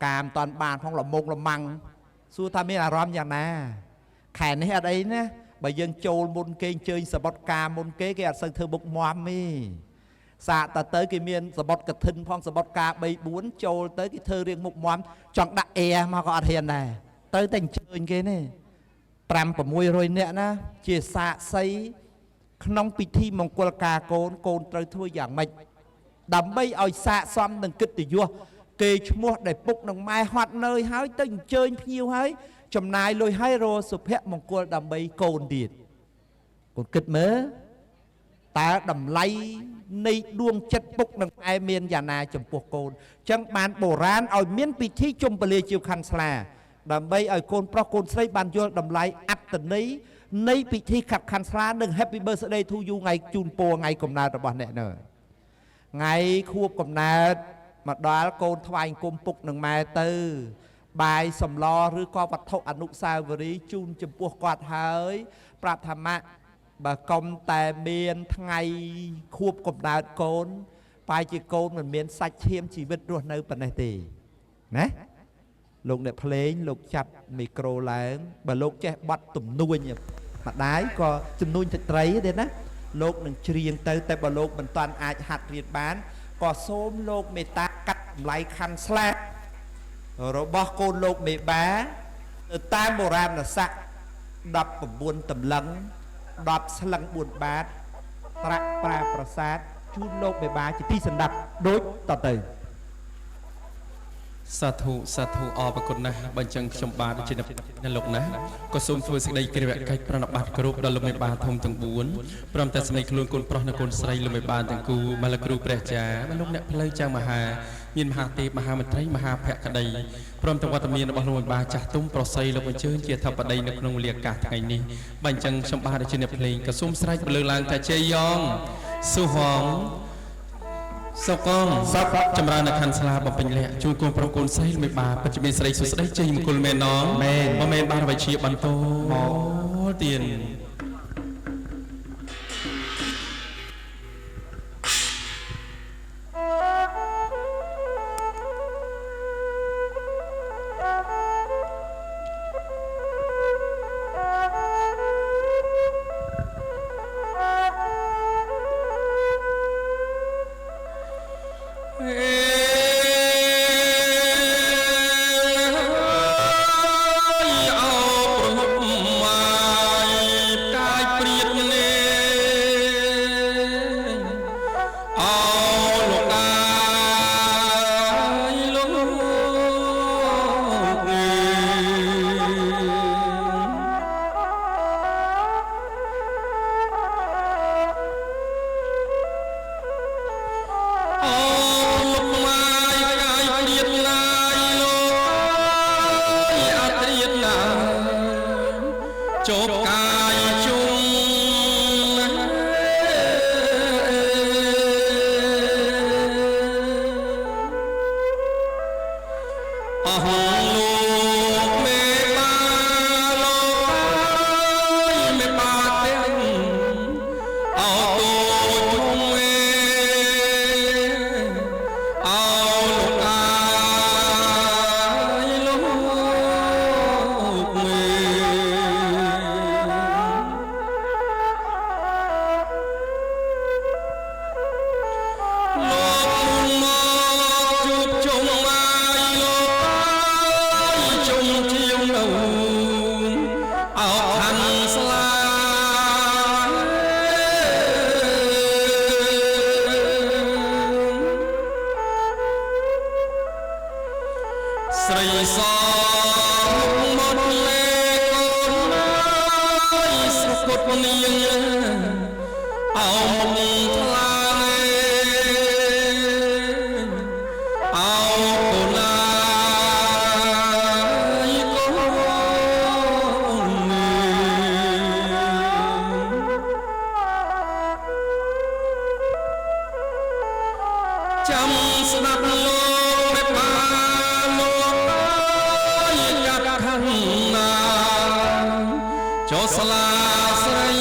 កាមតាន់បានផងលមងលម៉ាំងសួរថាមានអារម្មណ៍យ៉ាងណាខែនេះអត់អីណាបើយើងចូលមុនគេអញ្ជើញសបុតការមុនគេគេអត់សូវធ្វើបុកមមទេសាកតទៅគេមានសបុតកឋិនផងសបុតការ3 4ចូលទៅគេធ្វើរៀងមុខមមចង់ដាក់អែមកក៏អត់ហ៊ានដែរ ត្រូវតែអញ្ជើញគេនេះ5 600នាក់ណាជាសាក្សីក្នុងពិធីមង្គលការកូនកូនត្រូវធ្វើយ៉ាងម៉េចដើម្បីឲ្យសាកសមនឹងកិត្តិយសគេឈ្មោះដែលពុកនឹងម៉ែហត់នឿយហើយទៅអញ្ជើញភ្ញៀវហើយចំណាយលុយហើយរសុភមង្គលដើម្បីកូនទៀតកូនគិតមើលតើតម្លៃនៃដួងចិត្តពុកនឹងម៉ែមានយ៉ាងណាចំពោះកូនអញ្ចឹងបានបុរាណឲ្យមានពិធីជុំពលាជីវខណ្ឌស្លាដើម្បីឲ្យកូនប្រុសកូនស្រីបានយល់តម្លៃអត្តន័យនៃពិធីខាត់ខណ្ឌស្លានិង Happy Birthday to you ថ្ងៃជូនពរថ្ងៃកំណើតរបស់អ្នកនៅថ្ងៃខួបកំណើតមកដល់កូនថ្វាយអង្គមពុកនឹងម៉ែទៅបាយសម្លឬក៏វត្ថុអនុស្សាវរីយ៍ជូនចំពោះគាត់ហើយប្រាប់ថាម៉ាក់បើកុំតែមានថ្ងៃខួបកំណើតកូនបែរជាកូនមិនមានសាច់ឈាមជីវិតរស់នៅប៉ុណ្ណេះទេណាលោកអ្នកភ្លេងលោកចាប់មីក្រូឡើងបើលោកចេះបត់ទំនួញម្ដាយក៏ជំនួញទឹកត្រីទេណាលោកនឹងច្រៀងទៅតែបើលោកមិនតាន់អាចហាត់រៀនបានក៏សូមលោកមេត្តាកាត់តម្លៃខណ្ឌស្លារបស់កូនលោកមេបាទៅតាមបុរាណស័ក19តម្លឹង10ស្លឹង4បាតត្រាក់ប្រាប្រាសាទជូនលោកមេបាជាទីសន្តាប់ដូចតទៅ សាធុសាធុអរគុណណាស់បើអញ្ចឹងខ្ញុំបាទជាអ្នកលោកណាក៏សូមធ្វើសេចក្តីគិរវកិច្ចប្រណិប័តគ្រប់ដល់លោកមេបាធំទាំង4ព្រមទាំងសម្លេងខ្លួនកូនប្រុសនិងកូនស្រីលោកមេបាទាំងគូមលគ្រូព្រះចាមលោកអ្នកផ្លូវចាំងមហាមានមហាទេពមហាមន្ត្រីមហាភក្តីព្រមទាំងវត្តមានរបស់លោកមេបាចាស់ទុំប្រស័យលោកអញ្ជើញជាធិបតីនៅក្នុងវេលាឱកាសថ្ងៃនេះបើអញ្ចឹងខ្ញុំបាទជាអ្នកភ្លេងក៏សូមស្រែកបន្លឺឡើងថាជ័យយ៉ងសុហងសុកងចម្រើននៅខណ្ឌស្លាបំពេញលក្ខជួនកូនប្រុសកូនស្រីមេបាពិតជាមានស្រីសុស្ដីជ័យមង្គលមែនណងបើមែនបានអ្វីជាបន្តទៀន ចុះស្លាស្រី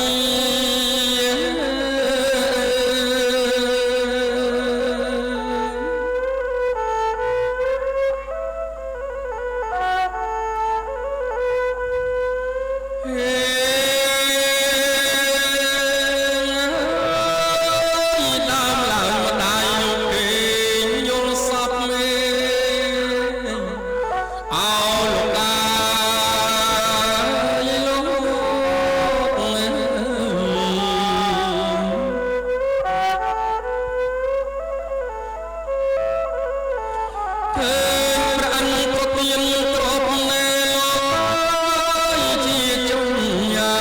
ឃើញព្រះអិនប្រទានទ្រពណែលោកអើយជាចុងយ៉ា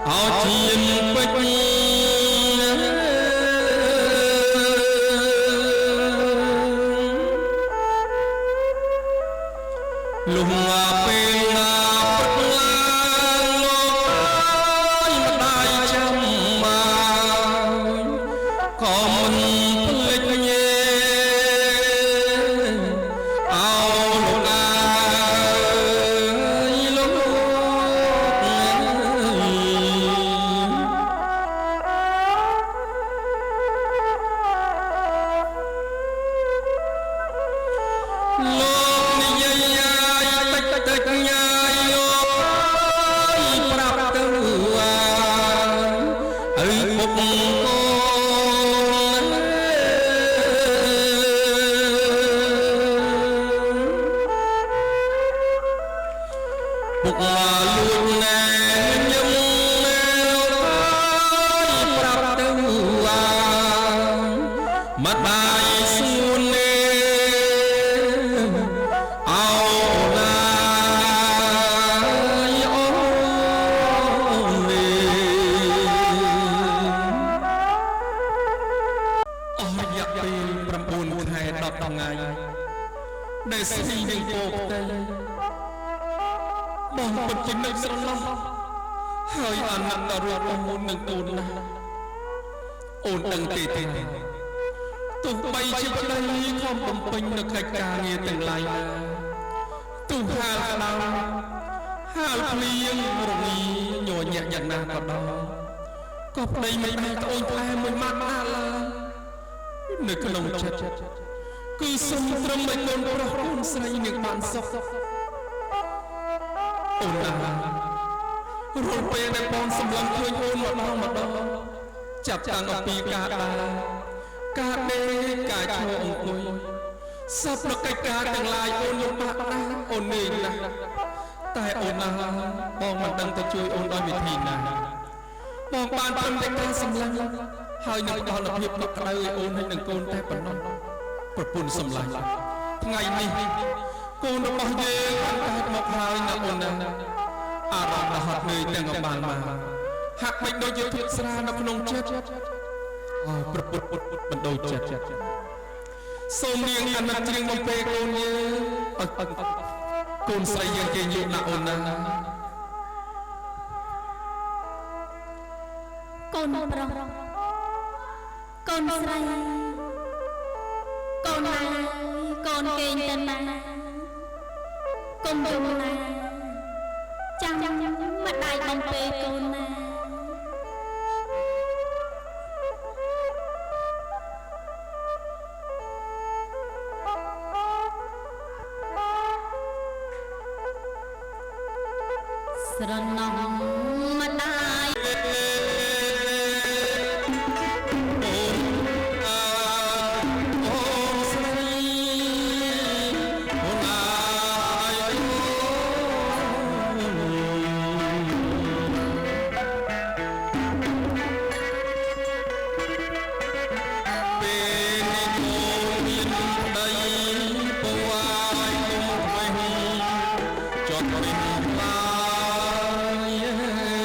ឲ្យជាពេជ្រលុះមកពេលណាព្រឹកឡើងលោកអើយម្ដាយចាំមកក៏មិនភ្លេចញេអោលោកអើយលោកអើយ លោកនិយាយយាយតិចតិចញាយលោកអើយប្រាប់ទៅអើយឪពុកកូនពុកមកលួចណែញឹមណែលោកអើយប្រាប់ទៅអើម្ដាយស្ងួនណែអោណាយអូនអស់រយៈពេល9ខែ10ថ្ងៃដែលស៊ីនឹងពោផ្ទៃបងពិតជានឹកស្រណោះហើយអាណិតដល់រូបអូននិងកូនណាស់អូនដឹងទេទេទោះបីជាប្តីខំបំពេញនៅកិច្ចការងារទាំងឡាយណាទោះហាលក្តៅហាលភ្លៀងរងាញញាក់យ៉ាងណាក៏ដោយក៏ប្តីមិនដែលត្អូញត្អែមួយម៉ាត់ណាឡើយនៅក្នុងចិត្តគឺសុំត្រឹមឲ្យកូនប្រុសកូនស្រីនឹងបានសុខអូនណារាល់ពេលដែលបងសម្លឹងឃើញអូនម្ដងម្ដងចាប់តាំងអំពីការដើរការដេកការឈរអង្គុយសពប្រកិច្ចការទាំងឡាយអូនលំបាកណាស់អូននឿយណាស់តែអូនណាបងមិនដឹងទៅជួយអូនដោយវិធីណាបងបានត្រឹមតែការសម្លឹងហើយនឹងផ្ដល់ភាពកក់ក្ដៅឲ្យអូនហើយនឹងកូនតែប៉ុណ្ណោះប្រពន្ធសម្លាញ់ថ្ងៃនេះកូនរបស់យើងបានកើតមកហើយណាអូនណាអារម្មណ៍ដ៏ហត់នឿយទាំងអំបាលមកហាក់បីដូចជាធុកស្រានៅក្នុងចិត្តអូប្រពន្ធបណ្ដូលចិត្តសូមនាងអាណិតច្រៀងបំពេកូនយើងកូនស្រីយើងគេយកណាអូនណាកូនប្រុសកូនស្រីកូនណាកូនគេងទៅណាកុំយំណាចាំម្ដាយបំពេកូនណាស្រណោះម្ដាយ អូនស្រីអូនអាយពេលនេះកូនមានប្តីពវាយគុំថ្មីចត់រិមឡាយ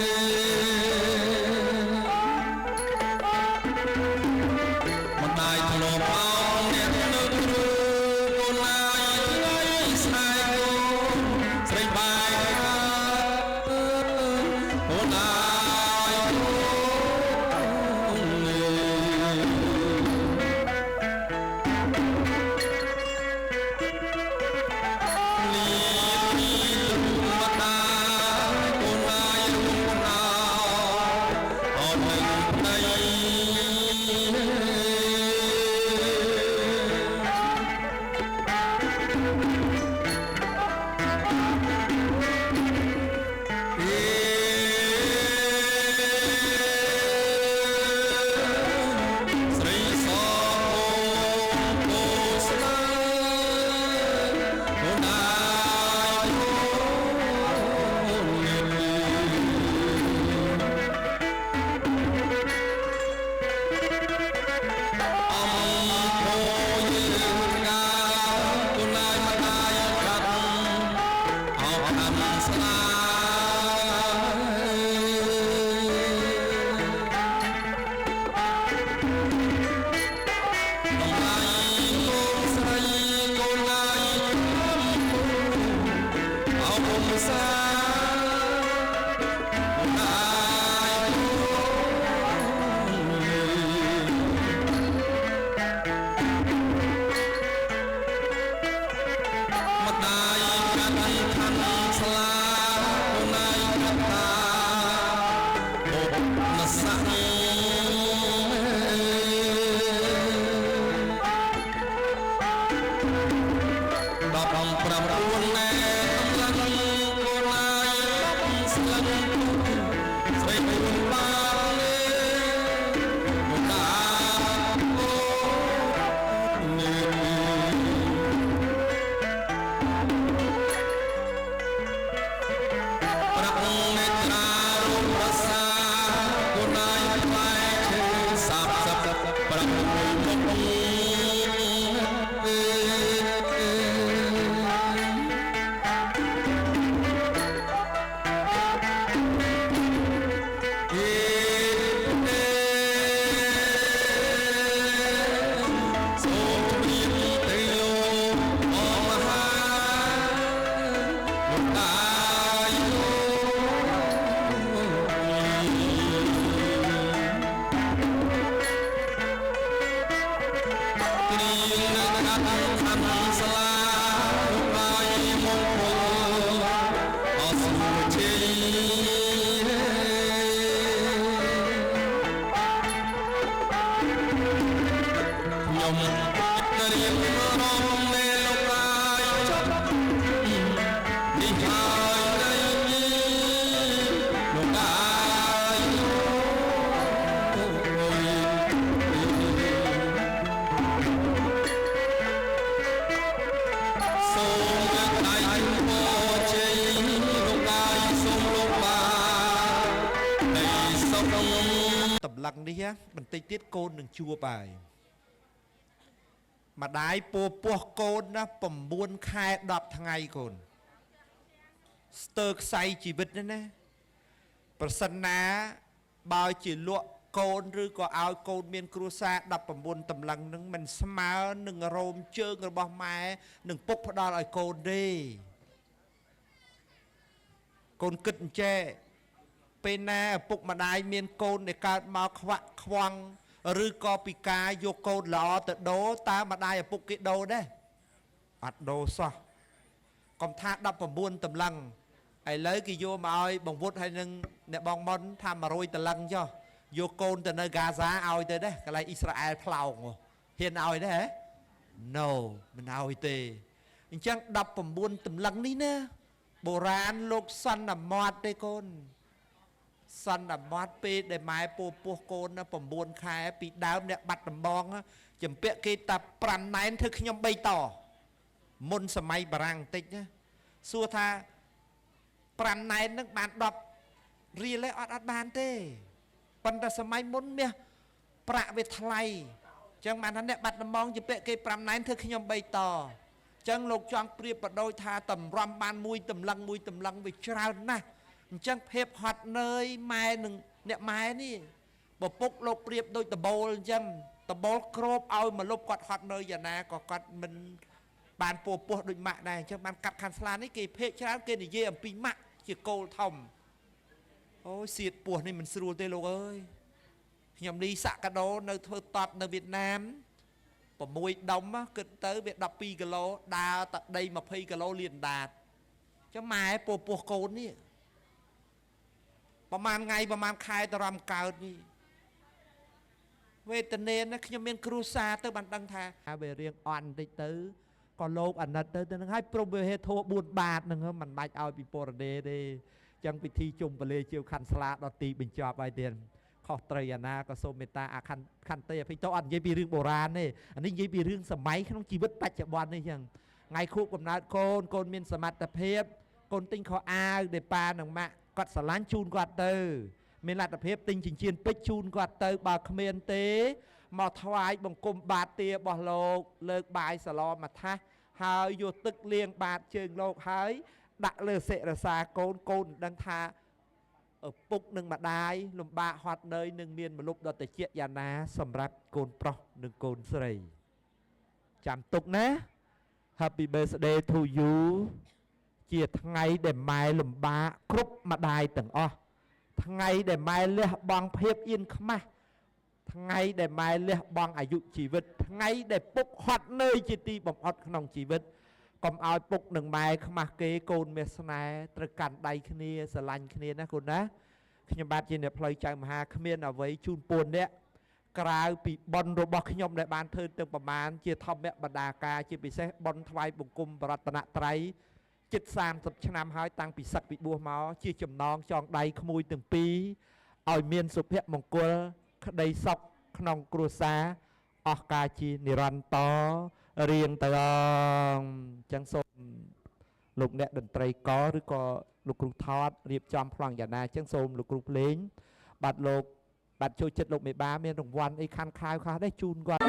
តម្លឹងនេះបន្តិចទៀតកូននឹងជួបហើយម្ដាយពោពោះកូនណា9ខែ10ថ្ងៃកូនស្ទើរខ្សែជីវិតនេះណាប្រសិនណាបើជាលក់កូនឬក៏ឲ្យកូនមានគ្រួសារ19តម្លឹងនឹងមិនស្មើនឹងរោមជើងរបស់ម៉ែនឹងពុកផ្ដល់ឲ្យកូនទេកូនគិតអញ្ចេះពេលណាឪពុកម្ដាយមានកូនដែលកើតមកខ្វាក់ខ្វង់ឬក៏ពិការយកកូនល្អទៅដូរតើម្ដាយឪពុកគេដូរដែរអត់ដូរសោះកុំថា19តម្លឹងឥឡូវគេយកមកឲ្យបង្វុតហើយនឹងអ្នកបងមុនថា100តម្លឹងចុះយកកូនទៅនៅហ្គាហ្សាឲ្យទៅដែរកន្លែងអ៊ីស្រាអែលផ្លោងហ៊ានឲ្យដែរហ៎ No មិនឲ្យទេអញ្ចឹង19តម្លឹងនេះណាបុរាណលោកសន្មត់ទេកូនសន្មត់ពេលដែលម៉ែពោពោះកូនណា9ខែពីដើមអ្នកបាត់ដំបងចម្ពាក់គេតា5ណែនធ្វើខ្ញុំ3តមុនសម័យបារាំងបន្តិចណាសួរថា5ណែននឹងបាន10រៀលទេអត់បានទេប៉ុន្តែសម័យមុនមាសប្រាក់វាថ្លៃអញ្ចឹងបានថាអ្នកបាត់ដំបងចម្ពាក់គេ5ណែនធ្វើខ្ញុំ3តអញ្ចឹងលោកចង់ប្រៀបបដូចថាតម្រាំបានមួយតម្លឹងមួយតម្លឹងវាច្រើនណាស់អញ្ចឹងភាពហត់នឿយម៉ែនឹងអ្នកម៉ែនេះបពុកលោកប្រៀបដូចដបូលអញ្ចឹងដបូលគ្របឲ្យមកលុបគាត់ហត់នឿយយ៉ាងណាក៏គាត់មិនបានពោពោះដូចម៉ាក់ដែរអញ្ចឹងបានកាត់ខាន់ស្លានេះគេភេកច្រើនគេនិយាយអំពីម៉ាក់ជាគោលធំអូយសៀតពោះនេះមិនស្រួលទេលោកអើយខ្ញុំលីសាក់កាដូនៅធ្វើតបនៅវៀតណាម6ដុំគិតទៅវា12គីឡូដើរតដី20គីឡូលៀនដាតអញ្ចឹងម៉ែពោពោះកូននេះប្រហែលថ្ងៃប្រហែលខែតរំកើតនេះវេទនាណាខ្ញុំមានគ្រួសារទៅបានដឹងថាវារៀងអន់បន្តិចទៅក៏លោកអាណិតទៅទៅនឹងឲ្យព្រមវិហេធัว4បាតនឹងមិនបាច់ឲ្យពីពរណេទេចឹងពិធីជុំពលាជាវខណ្ឌស្លាដល់ទីបញ្ចប់ហើយទៀតខុសត្រូវអាណាក៏សូមមេត្តាអាខន្តីអភិតោអត់និយាយពីរឿងបុរាណទេអានេះនិយាយពីរឿងសម័យក្នុងជីវិតបច្ចុប្បន្ននេះចឹងថ្ងៃខួបកំណើតកូនកូនមានសមត្ថភាពកូនទិញខោអាវដែលប៉ានិងម៉ាក់គាត់ស្រឡាញ់ជូនគាត់ទៅមានលទ្ធភាពទិញចិញ្ចៀនពេជ្រជូនគាត់ទៅបើគ្មានទេមកថ្វាយបង្គំបាតទារបស់លោកលើកបាយសឡមកថាសហើយយកទឹកលាងបាតជើងលោកហើយដាក់លើសិរសាកូនកូនដឹងថាឪពុកនិងម្ដាយលំបាកហត់នឿយនឹងមានមលុបដ៏ត្រជាក់យ៉ាងណាសម្រាប់កូនប្រុសនិងកូនស្រីចាំទុកណា Happy birthday to you ជាថ្ងៃដែលម៉ែលំបាកគ្រប់ម្ដាយទាំងអស់ថ្ងៃដែលម៉ែលះបង់ភាពអៀនខ្មាស់ថ្ងៃដែលម៉ែលះបង់អាយុជីវិតថ្ងៃដែលពុកហត់នឿយជាទីបំផុតក្នុងជីវិតកុំឲ្យពុកនិងម៉ែខ្មាស់គេកូនមាសស្នេហ៍ត្រូវកាន់ដៃគ្នាស្រឡាញ់គ្នាណាកូនណាខ្ញុំបាទជាអ្នកផ្លូវចៅមហាគ្មានអ្វីជូនពូនអ្នកក្រៅពីបុណ្យរបស់ខ្ញុំដែលបានធ្វើទាំងប្រមាណជាធម្មបណ្ដាការជាពិសេសបុណ្យថ្វាយបង្គំបរតនត្រ័យជិត30ឆ្នាំហើយតាំងពីសឹកពីបួសមកជាចំណងចងដៃក្មួយទាំងពីរឲ្យមានសុភមង្គលក្តីសុខក្នុងគ្រួសារអស់កាលជានិរន្តររៀងទៅអញ្ចឹងសូមលោកអ្នកតន្ត្រីករឬក៏លោកគ្រូថតរៀបចំប្លង់យ៉ាងណាអញ្ចឹងសូមលោកគ្រូភ្លេងបាទលោកបាទចូលចិត្តលោកមេបាមានរង្វាន់អីខាន់ខាវខ្លះដែរជូនគាត់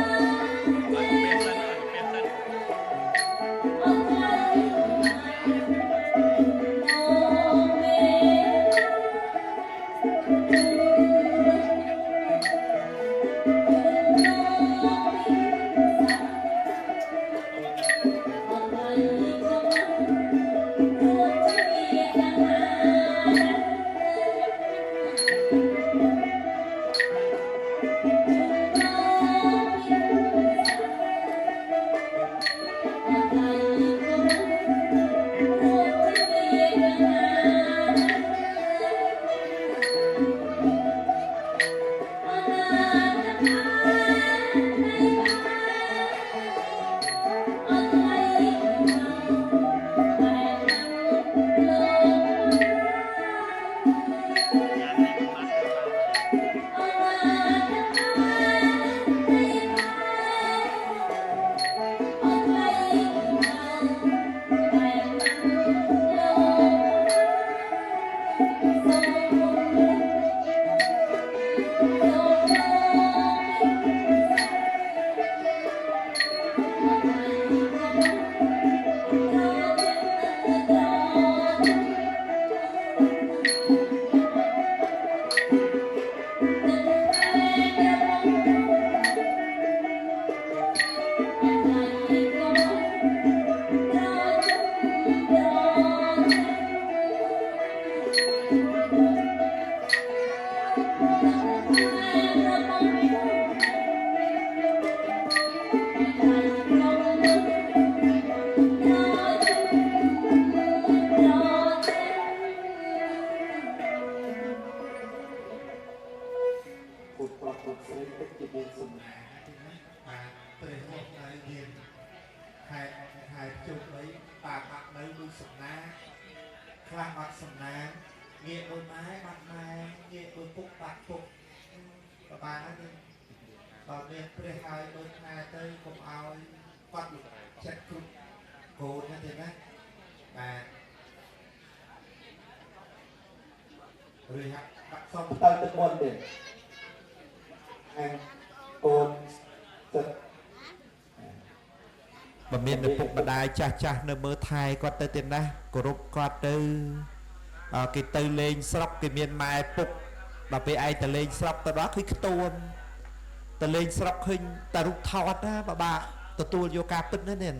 បើមានឪពុកម្ដាយចាស់ចាស់នៅមើលថែគាត់ទៅទៀតណាគោរពគាត់ទៅគេទៅលេងស្រុកគេមានម៉ែពុកដល់ពេលឯងទៅលេងស្រុកទៅដល់ឃើញខ្ទួមទៅលេងស្រុកឃើញតែរូបថតណាបបាក់ទទួលយកការពិតណានេះ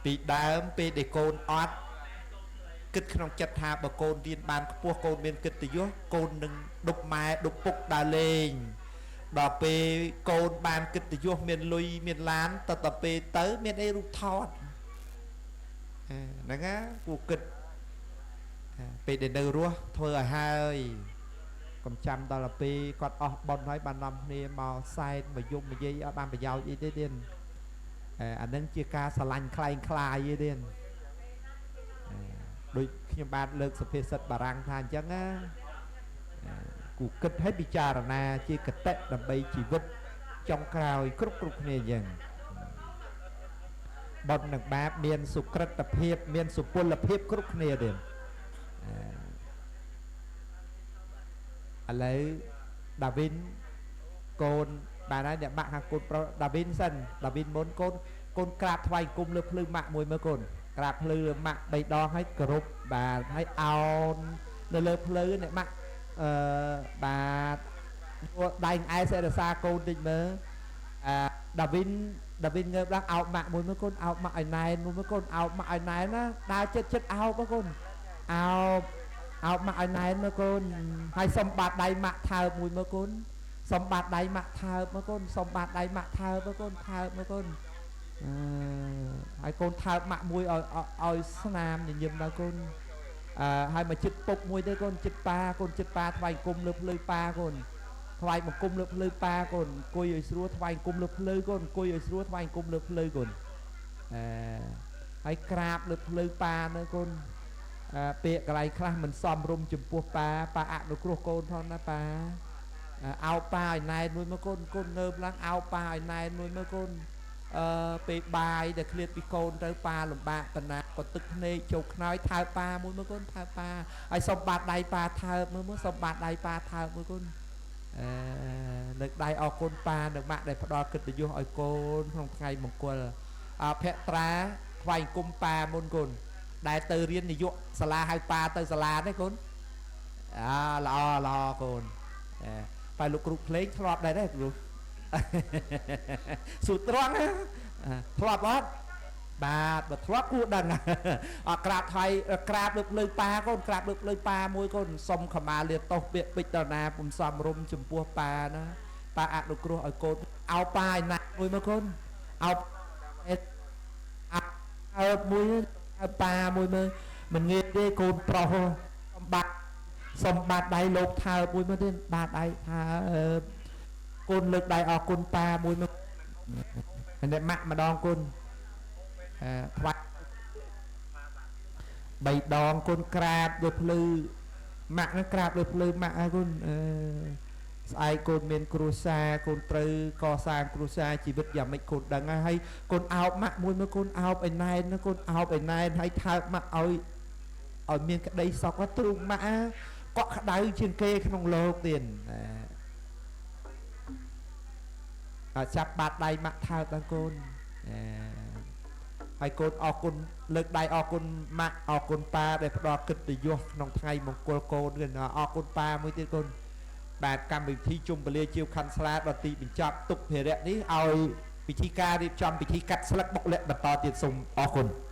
ពីដើមពេលដែលកូនអត់គិតក្នុងចិត្តថាបើកូនរៀនបានខ្ពស់កូនមានកិត្តិយសកូននឹងដប់ម៉ែដប់ពុកដើរលេងដល់ពេលកូនបានកិត្តិយសមានលុយមានឡានតទៅពេលទៅមានអីរូបថតហ្នឹងណាគួរគិតពេលដែលនៅរស់ធ្វើឲ្យហើយកុំចាំដល់ពេលគាត់អស់បុណ្យហើយបាននាំគ្នាមកសែនមកយំមកយាយអត់បានប្រយោជន៍អីទេទៀតអានឹងជាការស្រឡាញ់ខ្លែងខ្លាយទេទៀតដូចខ្ញុំបាទលើកសុភាសិតបារាំងថាអញ្ចឹងណាគូគិតឲ្យពិចារណាជាកតិដើម្បីជីវិតចុងក្រោយគ្រប់គ្នាអញ្ចឹងបុណ្យនិងបាបមានសុក្រិតភាពមានសុពលភាពគ្រប់គ្នាទៀតឥឡូវដាវីនកូនបានហើយអ្នកម៉ាក់ហាកូនប្រុសដាវីនសិនដាវីនមុនកូនកូនក្រាបថ្វាយគុំលើភ្លឺម៉ាក់មួយមើលកូនក្រាបភ្លឺម៉ាក់3ដងឲ្យគោរពបាទឲ្យអោននៅលើភ្លឺអ្នកម៉ាក់បាទដៃឯសេរសាកូនតិចមើលដាវីន ដាវីនងើបឡើងអោបម៉ាក់មួយមើលកូនអោបម៉ាក់ឲ្យណែនមួយមើលកូនអោបម៉ាក់ឲ្យណែនណាដើរចិត្តចិត្តអោបមើលកូនអោបអោបម៉ាក់ឲ្យណែនមើលកូនហើយសុំបាតដៃម៉ាក់ថើបមួយមើលកូនសុំបាតដៃម៉ាក់ថើបមើលកូនសុំបាតដៃម៉ាក់ថើបមើលកូនថើបមើលកូនអឺហើយកូនថើបម៉ាក់មួយឲ្យឲ្យស្នាមញញឹមដល់កូនអឺហើយមកចិត្តពុកមួយទេកូនចិត្តប៉ាកូនចិត្តប៉ាថ្វាយគុំលើភ្លឺប៉ាកូនថ្វាយបង្គំលើភ្លឺប៉ាកូនអង្គុយឲ្យស្រួលថ្វាយបង្គំលើភ្លឺកូនអង្គុយឲ្យស្រួលថ្វាយបង្គំលើភ្លឺកូនអឺហើយក្រាបលើភ្លឺប៉ានៅកូនអឺពាក្យកន្លែងខ្លះមិនសមរម្យចំពោះប៉ាប៉ាអនុគ្រោះកូនផងណាប៉ាអោបប៉ាឲ្យណែនមួយមើលកូនកូនងើបឡើងអោបប៉ាឲ្យណែនមួយមើលកូនអឺពេលបាយដែលឃ្លាតពីកូនទៅប៉ាលំបាកប៉ុណ្ណាក៏ទឹកភ្នែកចូលខ្នើយថើបប៉ាមួយមើលកូនថើបប៉ាហើយសុំបាតដៃប៉ាថើបមើលមើលសុំបាតដៃប៉ាថើបមើលកូនអឺលើកដៃអរគុណប៉ានិងម៉ាក់ដែលផ្ដល់កិត្តិយសឲ្យកូនក្នុងថ្ងៃមង្គលអភក្ត្រាថ្វាយគុំប៉ាមុនកូនដែលទៅរៀននាយកសាលាហៅប៉ាទៅសាលាទេកូនអាល្អល្អកូនអឺបែលោកគ្រូភ្លេងធ្លាប់ដែរទេគ្រូស៊ូត្រង់ធ្លាប់អត់បាទបើធ្លាប់គួរដឹងអត់ក្រាបថៃក្រាបលើកលើប៉ាកូនក្រាបលើកលើប៉ាមួយកូនសុំខមាលាទោសពាក្យពេចន៍ដល់ណាពុំសមរម្យចំពោះប៉ាណាប៉ាអនុគ្រោះឲ្យកូនអោប៉ាឲ្យណាស់មួយមើលកូនអោអោមួយអោប៉ាមួយមើលមិនងាយទេកូនប្រុសសំបាត់សំបាត់ដៃលោកថើបមួយមើលទេបាតដៃថើបកូនលើកដៃអរគុណប៉ាមួយមើលអ្នកម៉ាក់ម្ដងគុណថ្វាយបីដងគុណក្រាបលើភ្លឺម៉ាក់ហ្នឹងក្រាបលើភ្លឺម៉ាក់ហើយកូនអឺស្អែកកូនមានគ្រួសារកូនត្រូវកសាងគ្រួសារជីវិតយ៉ាងម៉េចកូនដឹងហើយកូនអោបម៉ាក់មួយមើលកូនអោបឲ្យណែនកូនអោបឲ្យណែនហើយថើបម៉ាក់ឲ្យឲ្យមានក្តីសុខទ្រូងម៉ាក់កក់ក្ដៅជាងគេក្នុងលោកទៀតអាចាប់បាតដៃម៉ាក់ថើបដល់កូនហើយកូនអរគុណលើកដៃអរគុណម៉ាក់អរគុណប៉ាដែលផ្ដល់កិត្តិយសក្នុងថ្ងៃមង្គលកូនគឺអរគុណប៉ាមួយទៀតកូនបាទកម្មវិធីជុំពលាជាវខណ្ឌស្លាដល់ទីបញ្ចប់ទុកភារៈនេះឲ្យពិធីការរៀបចំពិធីកាត់ស្លឹកបុកលៈបន្តទៀតសូមអរគុណ។